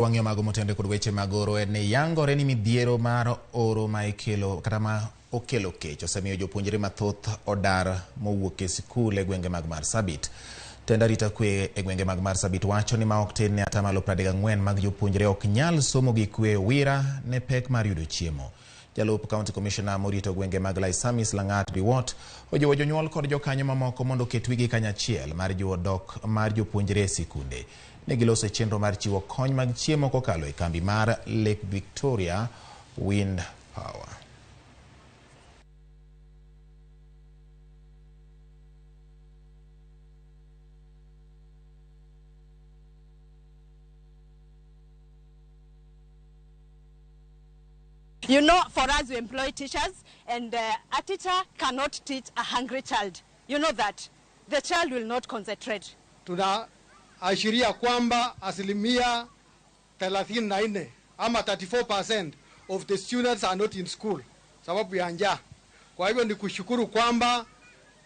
Wang'iyo mago motenore kod weche mag oro en ni yangore ni midhiero mar oro ma ikelo kata ma okelo kech osemiyo jopuonjre mathoth odar mowuok e sikul e gwenge mag Marsabit. Tend arita kwe e gwenge mag Marsabit wacho ni ma ok tin ne atamalo 34 mag jopuonjre ok nyal somo gi kwe wira ne pek mar yudo chiemo. Jalup County Commissioner morito gwenge mag Laisamis Lang'at Biwott ojiwo jonyuol kod jokanyo mamoko mondo oket wigi kanyachiel mar jiwo dok mar jopuonjre e sikunde. Ne giloso chenro mar chiwo kony mag chiemo kokalo e kambi mar Lake Victoria Wind Power. You know, for us, we employ teachers, and a teacher cannot teach a hungry child. You know that. The child will not concentrate. Tunaashiria kwamba asilimia 34 ama 34% of the students are not in school sababu ya njaa. Kwa hivyo ni kushukuru kwamba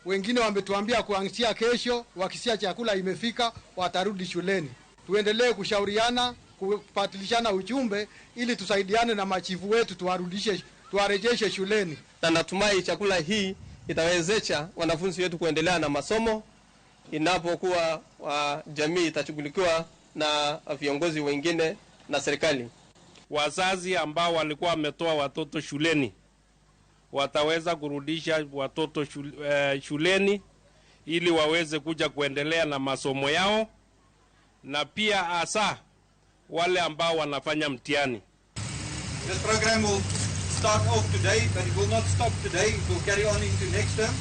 wengine wametuambia kuanzia kesho wakisia chakula imefika watarudi shuleni. Tuendelee kushauriana, kupatilishana ujumbe ili tusaidiane na machifu wetu tuwarejeshe shuleni. Na natumai chakula hii itawezesha wanafunzi wetu kuendelea na masomo inapokuwa jamii itashughulikiwa na viongozi wengine na serikali. Wazazi ambao walikuwa wametoa watoto shuleni wataweza kurudisha watoto shuleni ili waweze kuja kuendelea na masomo yao, na pia hasa wale ambao wanafanya mtihani. This program will start off today, but it will not stop today. It will carry on into next term.